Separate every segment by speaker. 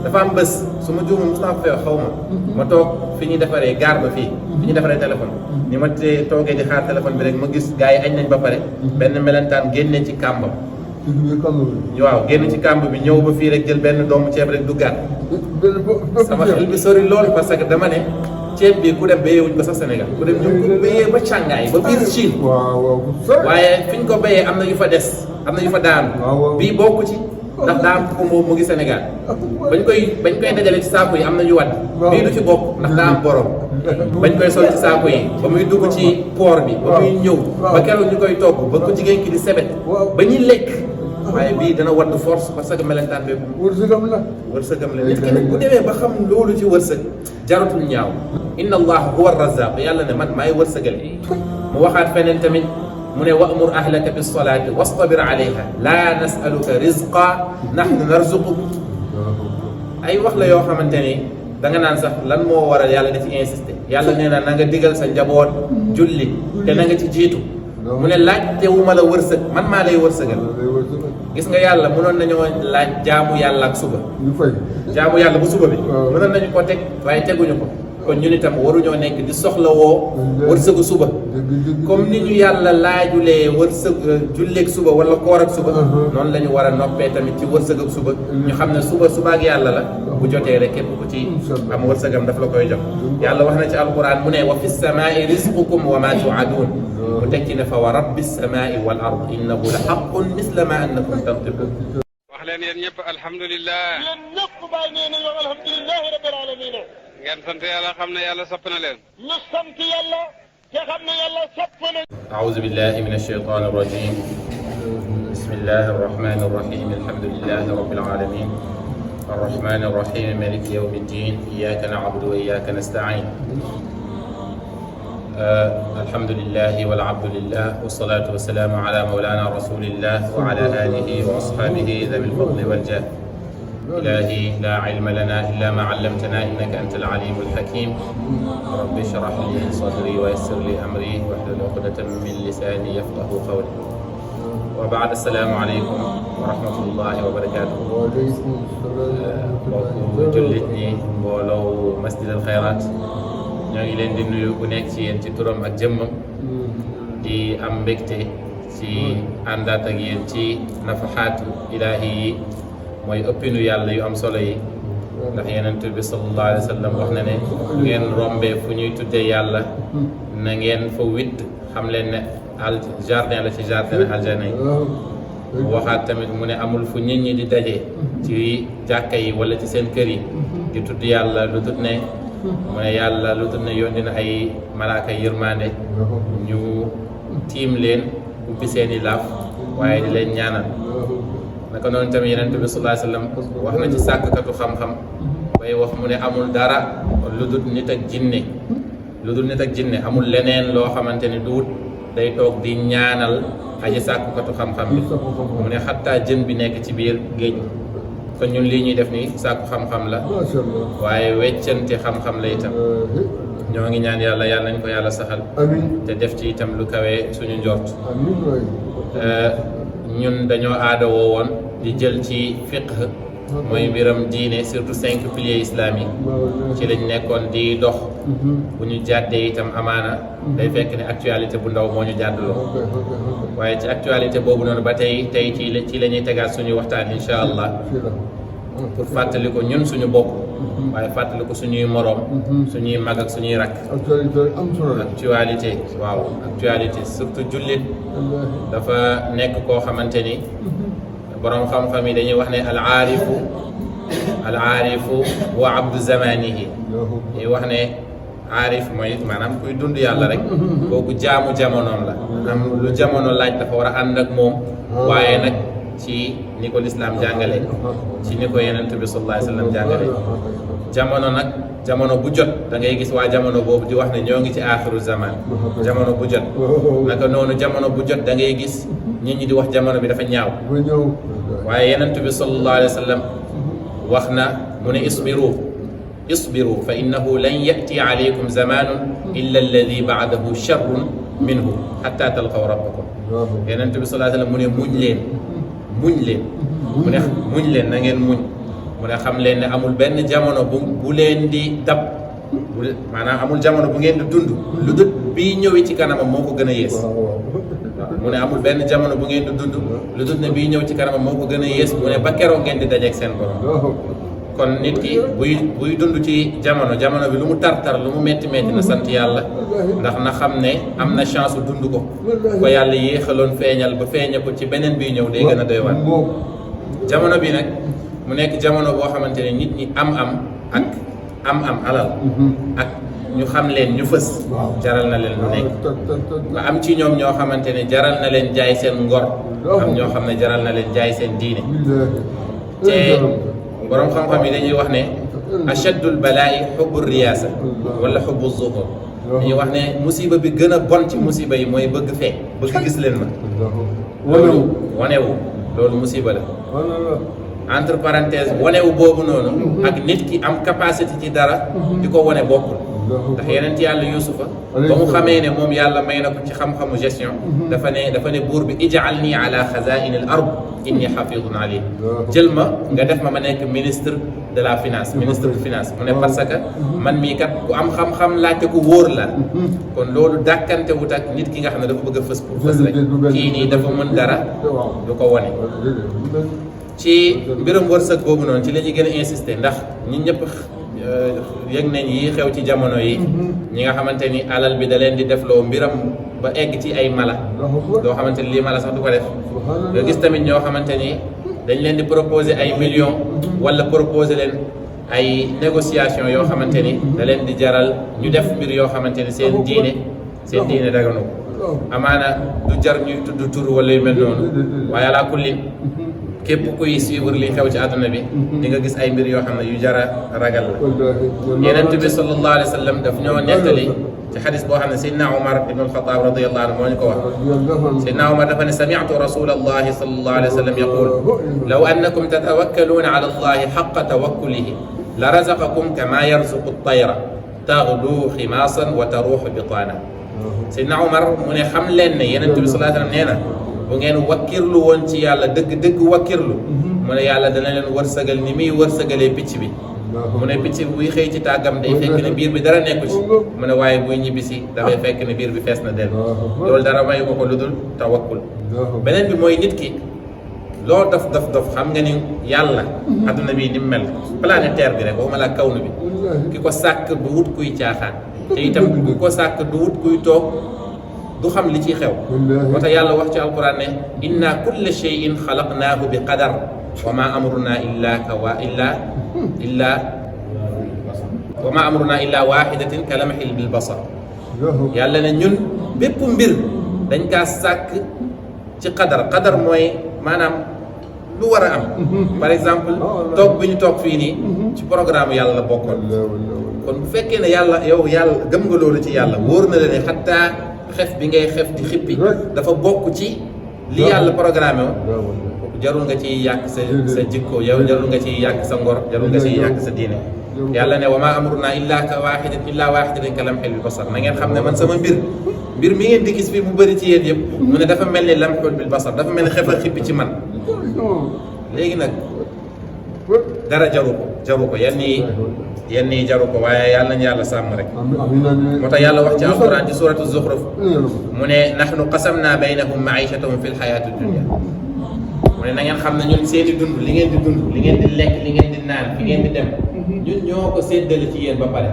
Speaker 1: dafa am bés su ma juumee Moustapha Faye xaw ma toog fi ñuy defaree gaar ba fii fi ñuy defaree téléphone ni ma toogee di xaar téléphone bi rek ma gis gars yi añ nañ ba pare benn melentaan génne ci kàmbam waaw génn ci kàmb bi ñëw ba fii rek jël benn doomu ceeb rek duggaat sama xel bi sori lool parce que dama ne ceeb bi ku dem béyee wuñ ko sax Sénégal ku dem ñu ko béyee ba Shanghai ba biir Chine waaye fi ñu ko béyee am na yu fa des am na yu fa daanu bii bokku ci ndax daa am ko moom mu ngi Sénégal bañ koy dajale ci saako yi am na ñu wadd bii du ci bokk ndax daa am borom bañ koy sol ci saako yi ba muy dugg ci port bi ba muy ñëw ba keroog ñu koy togg ba ko jigéen ki di sebet ba ñuy lekk waaye bii dana wadd force parce que melentaan bi wërsëgam la nit ki nag bu demee ba xam loolu ci wërsëg jaratul ñaaw inna allaha huwa arrazaq yàlla ne man maay wërsëgal mu waxaat feneen tamit mu ne wa'mur ahlaka bis salaati wastabir alayha laa nasaluka rizqa nahnu narzuquk ay wax la yoo xamante ni da nga naan sax lan moo waral yàlla da ci insisté yàlla nee na nga digal sa njaboot julli te na nga ci jiitu mu ne laajte wu ma la wërsëg man maa lay wërsëgal gis nga yàlla mënoon nañoo laaj jaamu yàlla ak suba jaamu yàlla bu suba bi mënoon nañu ko teg waaye teguñu ko kon ñun itam waruñoo nekk di soxla woo wërsëgu suba comme ni ñu yàlla laajulee wërsëg julleeg suba wala koor ak suba noonu la ñu war a noppee tamit ci wërsëg ak suba ñu xam ne suba ak yàlla la bu jotee rek képp ku ci am wërsëgam daf la koy jox yàlla wax na ci alquran mu ne wa fi samaai rizqukum wa ma tuadun mu tekki ne fa wa rabbi samaai wal ard innahu la haqqun misla ma annakum tantiqun
Speaker 2: wax leen yéen ñëpp alhamdulilah
Speaker 3: yéen ñëpp bàyyi nee na yow alhamdulilahi rabbil alamin
Speaker 2: ngeen sant yàlla xam ne yàlla sopp na leen
Speaker 3: ñu sant yàlla te xam ne yàlla sopp na
Speaker 1: أعوذ بالله من الشيطان الرجيم بسم الله الرحمن الرحيم الحمد لله رب العالمين الرحمن الرحيم مالك يوم الدين إياك نعبد وإياك نستعين الحمد لله والعبد لله والصلاة والسلام على مولانا رسول الله وعلى آله وأصحابه ذوي الفضل والجاه إلهي لا علم لنا إلا ما علمتنا إنك أنت العليم الحكيم رب اشرح لي صدري ويسر لي أمري واحلل عقدة من لساني يفقه قولي وبعد السلام عليكم ورحمة الله وبركاته mbokku jullit ñi mbooloo Masjid al Khayrat ñoo ngi leen di nuyu ku nekk ci yéen ci turam ak jëmmam di am mbégte ci àndaat ak yéen ci nafaxaatu ilaahi yi mooy ëppinu yàlla yu am solo yi ndax Yonent bi sallallahu alayhi wa sallam wax na ne lu ngeen rombee fu ñuy tuddee yàlla na ngeen fa witt xam leen ne al jardin la ci jardin aljana yi mu waxaat tamit mu ne amul fu nit ñi di daje ci jàkka yi wala ci seen kër yi di tudd yàlla lu dut ne mu ne yàlla lu dut ne yónni na ay malaaka yërmande ñu tiim leen ubbi seeni laaf waaye di leen ñaanal naka noonu tamit Yonent bi sallallahu alayhi wa sallam wax na ci sàkkatu xam-xam bay wax mu ne amul dara lu dul nit ak jinne lu dul nit ak jinne amul leneen loo xamante ni duut day toog di ñaanal aji sàkkatu xam-xam bi mu ne xattaa jën bi nekk ci biir géej kon ñun lii ñuy def ni sàkku xam-xam la waaye weccante xam-xam la itam ñoo ngi ñaan yàlla yàlla nañ ko yàlla saxal te def ci itam lu kawee suñu njort ñun dañoo aadawoo woon di jël ci fiqh mooy mbiram diine surtout 5 piliers islamiques ci lañ nekkoon di dox bu ñu jàddee itam amaana day fekk ne actualité bu ndaw moo ñu jàddaloo waaye ci actualité boobu noonu ba tey ci la ñuy tegaat suñuy waxtaan insha allah pour fàttali ko ñun suñu bopp waaye fàttali ko suñuy moroom suñuy mag ak suñuy rakk actualité waaw actualité surtout jullit dafa nekk koo xamante ni boroom xam-xam yi dañuy wax ne al aarifu wa abdu zamanihi ñuy wax ne aarif mooy maanaam kuy dund yàlla rek kooku jaamu jamonoom la am lu jamono laaj dafa war a ànd ak moom waaye nag ci ni ko lislaam jàngale ci ni ko Yonent bi sallallahu alayhi wa sallam jàngale jamono nag jamono bu jot da ngay gis waa jamono boobu di wax ne ñoo ngi ci aaxiru zaman jamono bu jot naka noonu jamono bu jot da ngay gis nit ñi di wax jamono bi dafa ñaaw waaye Yonent bi sallallahu alayhi wa sallam wax na mu ne isbiru fa innahu lan yati alaykum zamanun illa alladi baadahu sharrun minhu hatta talqaw rabbakum Yonent bi sallallahu alayhi wa sallam mu ne muñ leen mu ne muñ leen na ngeen muñ mu ne xam leen ne amul benn jamono bu leen di dab maanaam amul jamono bu ngeen di dund lu dul bii ñëwee ci kanamam moo ko gën a yées mu ne amul benn jamono bu ngeen di dund lu dul ne bii ñëw ci kanamam moo ko gën a yées mu ne ba keroog ngeen di dajeeg seen borom kon nit ki buy dund ci jamono bi lu mu tar-tar lu mu metti na sant yàlla ndax na xam ne am na chance dund ko yàlla yéexaloon feeñal ba feeña ko ci beneen bii ñëw day gën a doy waar jamono bi nag mu nekk jamono boo xamante ne nit ñi am alal ak ñu xam leen ñu fës jaral na leen lu nekk nga am ci ñoom ñoo xamante ne jaral na leen jaay seen ngor am ñoo xam ne jaral na leen jaay seen diine te borom xam-xam yi dañuy wax ne achaddul balaa'i xubbu riyaasa wala xubbu zuhur dañuy wax ne musiba bi gën a bon ci musiba yi mooy bëgg fee bëgg gis leen ma loolu wanewu loolu musiba la entre parenthèse wanewu boobu noonu ak nit ki am capacité ci dara di ko wane bokkul ndax yeneen ci yàlla yusufa ba mu xamee ne moom yàlla may na ko ci xam-xamu gestion dafa ne buur bi ijaal nii ala xazaini al ard inni xafidun alim jël ma nga def ma nekk ministre de la finance ministre de finance mu ne parce que man mii kat ku am xam-xam laajte ku wóor la kon loolu dàkkante wut ak nit ki nga xam ne dafa bëgg a fës pour fës rek kii nii dafa mën dara du ko wane ci mbirum wërsëg boobu noonu ci la ñuy gën a insister ndax ñun ñëpp yëg nañ yi xew ci jamono yi ñi nga xamante ni alal bi da leen di defloo mbiram ba egg ci ay mala doo xamante ni lii mala sax du ko def nga gis tamit ñoo xamante ni dañ leen di proposer ay millions wala proposer leen ay négociation yoo xamante ni da leen di jaral ñu def mbir yoo xamante ni seen diine daganu ko amaana du jar ñuy tudd tur wala yu mel noonu waaye alaa kulli képp kuy suivre li xew ci àdduna bi di nga gis ay mbir yoo xam ne yu jara ragal la Yonent bi sallallahu alayhi wa sallam daf ñoo nettali ci xadis boo xam ne Seydina Omar ibn al-Khattab radiyallahu anhu moo ñu ko wax Seydina Omar dafa ne sami'tu rasulallahi sallallahu alayhi wa sallam yaqul law annakum tatawakkaluuna ala allahi xaqa tawakkulihi la razaqakum kama yarzuqu at-tayra taghdu ximaasan wa taruuxu bitaana Seydina Omar mu ne xam leen ne Yonent bi sallallahu alayhi wa sallam nee na bu ngeen wakkirlu woon ci yàlla dëgg wakkirlu mu ne yàlla dana leen wërsëgal ni muy wërsëgalee picc bi mu ne picc buy xëy ci tàggam day fekk ne biir bi dara nekku ci mu ne waaye buy ñibbisi dafay fekk ne biir bi fees na del loolu dara mayu ko lu dul tawakkul beneen bi mooy nit ki loo dof xam nga ni yàlla adduna bi ni mel planétaire bi rek waxuma la kawnu bi ki ko sàkk du wut kuy caaxaan te itam ki ko sàkk du wut kuy toog du xam li ciy xew moo tax yàlla wax ci alquran ne inna kulla shay'in xalaqnaahu bi qadar wa ma amruna illa waxidatin ka lamxil bil basar yàlla ne ñun bépp mbir dañ kaa sàkk ci qadar mooy maanaam lu war a am par exemple toog bi ñu toog fii nii ci programme yàlla la bokkoon kon bu fekkee ne yàlla gëm nga loolu ci yàlla wóor na la ne xataa xef bi ngay xef di xippi dafa bokk ci li yàlla programme woon jarul nga ciy yàq sa jikko jarul nga ciy yàq sa ngor jarul nga ciy yàq sa diine yàlla ne wa maa amrunaa illaa waahidatin ka lamhil bil basar na ngeen xam ne man sama mbir mi ngeen di gis fii mu bëri ci yéen yëpp mu ne dafa mel ni lamhul bil basar dafa mel ni xef a xippi ci man léegi nag dara jaru ko yenn yi jaru ko waaye yàlla nañu yàlla sàmm rek moo tax yàlla wax ci alquran ci suratu zuxruf mu ne nahnu qasamna baynahum maichatahum fi lxayaati dunia mu ne na ngeen xam ne ñun seen i dund li ngeen di dund li ngeen di lekk li ngeen di naan fi ngeen di dem ñun ñoo ko séddale ci yéen ba pare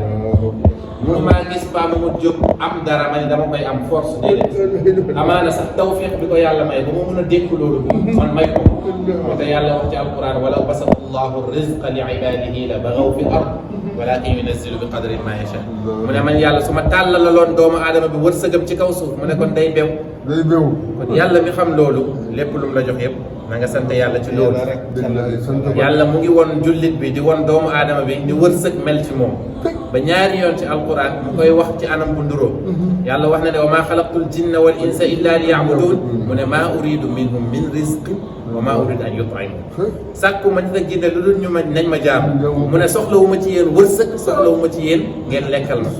Speaker 1: mënu maa gis ba ma jóg am dara ma ne dama koy am force déedéet amaana sax tawfiq bi ko yàlla may ba ma mën a dékk loolu man may ko moo tax yàlla wax ci alquran walaw basata allahu rizqa li ibadihi la bagaw fi ard walakin yunazzilu bi qadri ma yasha mu ne man yàlla su ma tàllalaloon doomu aadama bi wërsëgam ci kaw suuf mu ne kon day bew kon yàlla mi xam loolu lépp lu mu la jox yëpp na nga sant yàlla ci loolu yàlla mu ngi won jullit bi di won doomu aadama bi di wërsëg mel ci moom ba ñaari yoon ci alquran mu koy wax ci anam bu nduroo yàlla wax na ne wa maa xalaqtul jinna wal insa illa li ya'budun mu ne maa uridu minhum min rizqin wa maa uridu an yut'imun sàkku ma ci jinne lu dul nañ ma jaam mu ne soxlawu ma ci yéen wërsëg soxlawu ma ci yéen ngeen lekkal ma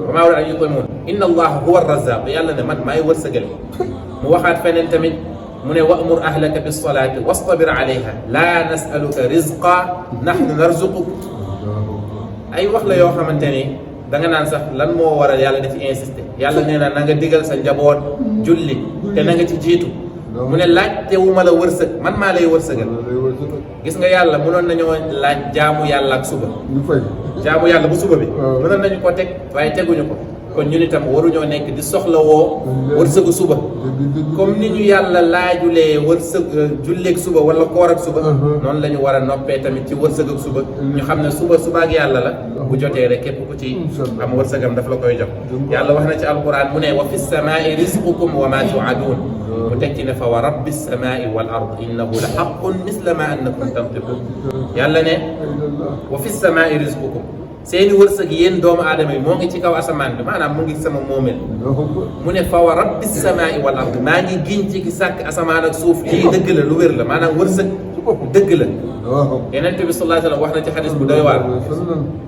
Speaker 1: wa maa uridu an yut'imun inna allaha huwa ar-razzaq yàlla ne man maay wërsëgal mu waxaat feneen tamit mu ne wa'mur ahlaka bis-salaati wastabir alayha laa nas'aluka rizqa nahnu narzuquk. ay wax la yoo xamante ni danga naan sax lan moo waral yàlla di ci insister yàlla nee na nga digal sa njaboot julli te na nga ci jiitu. mu ne laajte wu ma la wërsëg man maa lay wërsëgal. gis nga yàlla mënoon nañoo laaj jaamu yàlla ak suba. jaamu yàlla bu suba bi. mënoon nañu ko teg waaye teguñu ko. kon ñun itam waruñoo nekk di soxlawoo wërsëgu suba comme ni ñu yàlla laajulee wërsëg julleeg suba wala koor ak suba. noonu la ñu war a noppee tamit ci wërsëg ak suba. ñu xam ne suba ak yàlla la. bu jotee rek képp ku ci am wërsëgam daf la koy jox. yàlla wax na ci alquran mu ne wa fi samaai rizqukum wa ma tuadun. mu teg ci ne fa wa rabbi samaai wal ard innahu la haqqun misla ma annakum tantiqun. yàlla ne wa fi samaai rizqukum seeni wërsëg yéen doomu aadama yi moo ngi ci kaw asamaan bi maanaam mu ngi sama moomel. mu ne fa wa rabbi samaai wal ard maa ngi giñ ci ki sàkk asamaan ak suuf lii dëgg la lu wér la maanaam wërsëg dëgg la. Yonent bi sallallahu alayhi wa sallam wax na ci xadis bu doy waar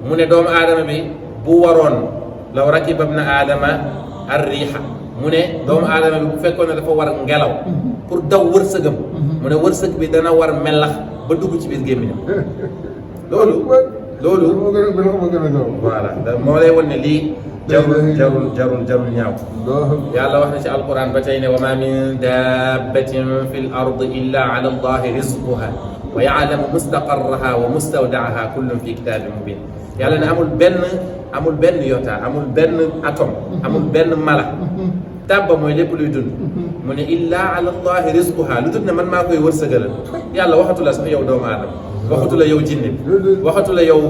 Speaker 1: mu ne doomu aadama bi bu waroon law rakiba ibna aadama ar-riiha mu ne doomu aadama bi bu fekkoon ne dafa war ngelaw pour daw wërsëgam mu ne wërsëg bi dana war melax ba dugg ci biir gémmiñam. loolu voilà moo lay won ne lii jarul ñaaw. yàlla wax na ci alquran ba tey ne wa ma min dabbatin fi l ard illa ala allahi rizquha wa yaalamu mustaqarraha wa mustawdaaha kullun fi kitabin mubin. yàlla ne amul benn yota amul benn atome amul benn mala tàbba mooy lépp luy dund mu ne illa ala allahi rizquha lu dul ne man maa koy wërsëgalal. yàlla waxatu la sax yow doomu aadama waxatu la yow jinne waxatu la yow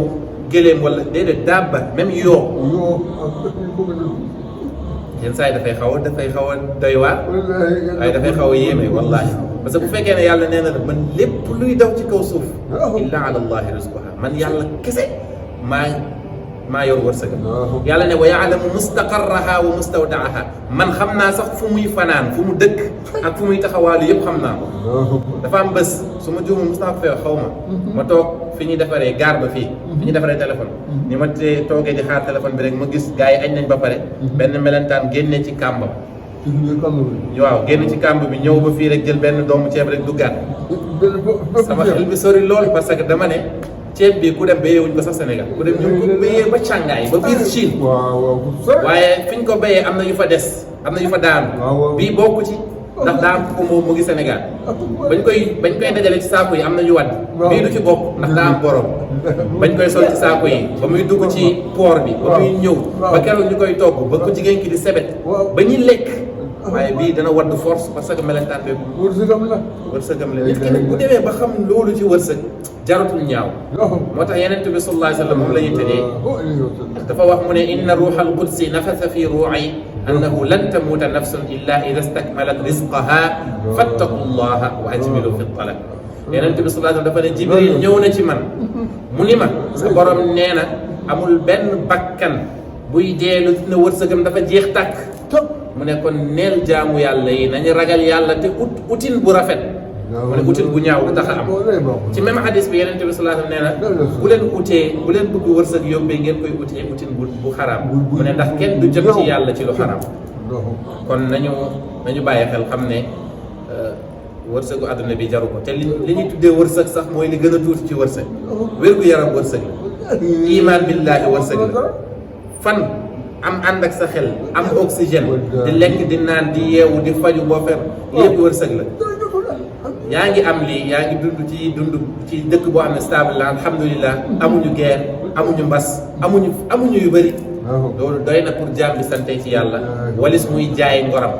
Speaker 1: gëléem wala déedéet dabba même yoo yenn saa yi dafay xaw a doy waar waaye dafay xaw a yéeme wallahi parce que bu fekkee ne yàlla nee na la man lépp luy daw ci kaw suuf illa ala allahi rizquha man yàlla kese maa yor wërsëgam. yàlla ne wa yaalamu mustaqarraha wa mustawdaaha man xam naa sax fu muy fanaan fu mu dëkk ak fu muy taxawaalu yëpp xam naa ko. dafa am bés su ma juumul Moustapha Faye xaw ma toog fi ñuy defaree gaar ba fii fi ñuy defaree téléphone ni ma toogee di xaar téléphone bi rek ma gis gars yi añ nañ ba pare benn melentaan génne ci kàmbam. waaw génn ci kàmb bi ñëw ba fii rek jël benn doomu ceeb rek duggaat. sama xel bi sori lool parce que dama ne ceeb bi ku dem béyee wuñ ko sax Sénégal ku dem ñu ngi ko béyee ba Shanghai ba biir Chine. waaye fi ñu ko béyee am na yu fa des am na yu fa daanu. bii bokku ci ndax daa am ko moom mu ngi Sénégal bañ koy dajale ci saako yi am na ñu wadd bii du ci bokk ndax daa am borom bañ koy sol ci saako yi ba muy dugg ci port bi ba muy ñëw ba keroog ñu koy togg ba ko jigéen ki di sebet ba ñuy lekk waaye bii dana wadd force parce que melentaan bi wërsëgam la nit ki nag bu demee ba xam loolu ci wërsëg jarutul ñaaw moo tax Yonent bi sallallahu alayhi wa sallam moom la ñuy tëddee dafa wax mu ne inna ruuxal qudsi nafasa fi ruu'i annahu lan tamuuta nafsun illa ida stakmalat rizqaha fattaqullaha wa ajmilu fi talab. Yonent bi sallallahu alayhi wa sallam dafa ne Jibril ñëw na ci man mu ni ma sa borom nee na amul benn bakkan buy deelu dina wërsëgam dafa jeex tàkk mu ne kon neel jaamu yàlla yi nañu ragal yàlla te utin bu rafet mu ne utin bu ñaaw du tax a am. ci même hadis bi Yonent bi sallallahu alayhi wa sallam nee na bu leen bëgg wërsëg yóbbee ngeen koy utee utin bu xaraam mu ne ndax kenn du jëm ci yàlla ci lu xaraam. kon nañu bàyyi xel xam ne wërsëgu àdduna bi jaru ko te li ñuy tuddee wërsëg sax mooy li gën a tuuti ci wërsëg wér-gu-yaram wërsëg la iman billaahi wërsëg la fan am ànd ak sa xel am oxygène di lekk di naan di yeewu di faju boo fer lépp wërsëg la. yaa ngi am lii yaa ngi dund ci dëkk boo xam ne stable la alhamdulilah amuñu guerre amuñu mbas amuñu yu bëri loolu doy na pour jaam bi sante ci yàlla walis muy jaay ngoram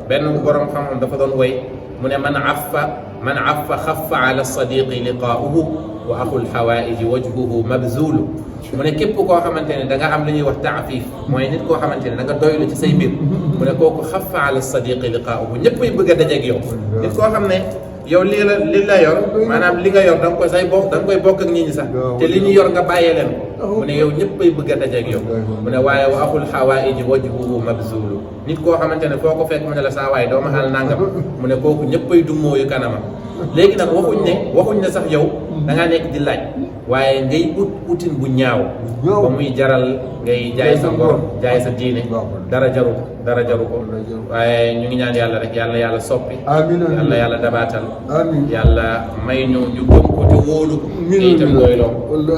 Speaker 1: benn borom xam-xam dafa doon woy mu ne man affa xaffa ala sadiqi liqaa'uhu wa axul xawaaiji wajhuhu mabzulu mu ne képp koo xamante ne da nga am li ñuy wax taafif mooy nit koo xamante ne da nga doylu ci say mbir mu ne kooku xaffa ala sadiqi liqaa'uhu ñëpp ay bëgg a dajeeg yow nit koo xam ne yow li la yor maanaam li nga yor da nga koy bokk ak nit ñi sax te li ñu yor nga bàyyee leen mu ne yow ñëppay bëgg a dajeeg yow mu ne waaye wa axul xawaaiji wajhuhu mabzulu nit koo xamante ne foo ko fekk mu ne la saa waay doo ma xaal nangam mu ne kooku ñëppay dummóoyu kanamam léegi nag waxuñ ne sax yow da ngaa nekk di laaj waaye ngay utin bu ñaaw ba muy jaral ngay jaay sa ngor jaay sa diine dara jaru ko waaye ñu ngi ñaan yàlla rek yàlla soppi yàlla dabaatal yàlla may ñu gëm ko te wóolu ko te itam doyloo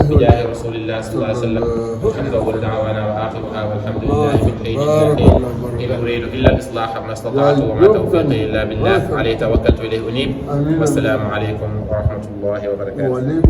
Speaker 1: bi jaahi rasulillah sallallahu alayhi wa sallam alhamdulilah daawana wa axiruha walhamdulillahi min ayni in uridu illa al islaha ma stata'tu wa ma tawfiqi illa billah alayhi tawakkaltu ilayhi unib wassalaamu alaykum wa rahmatullahi wa barakatuh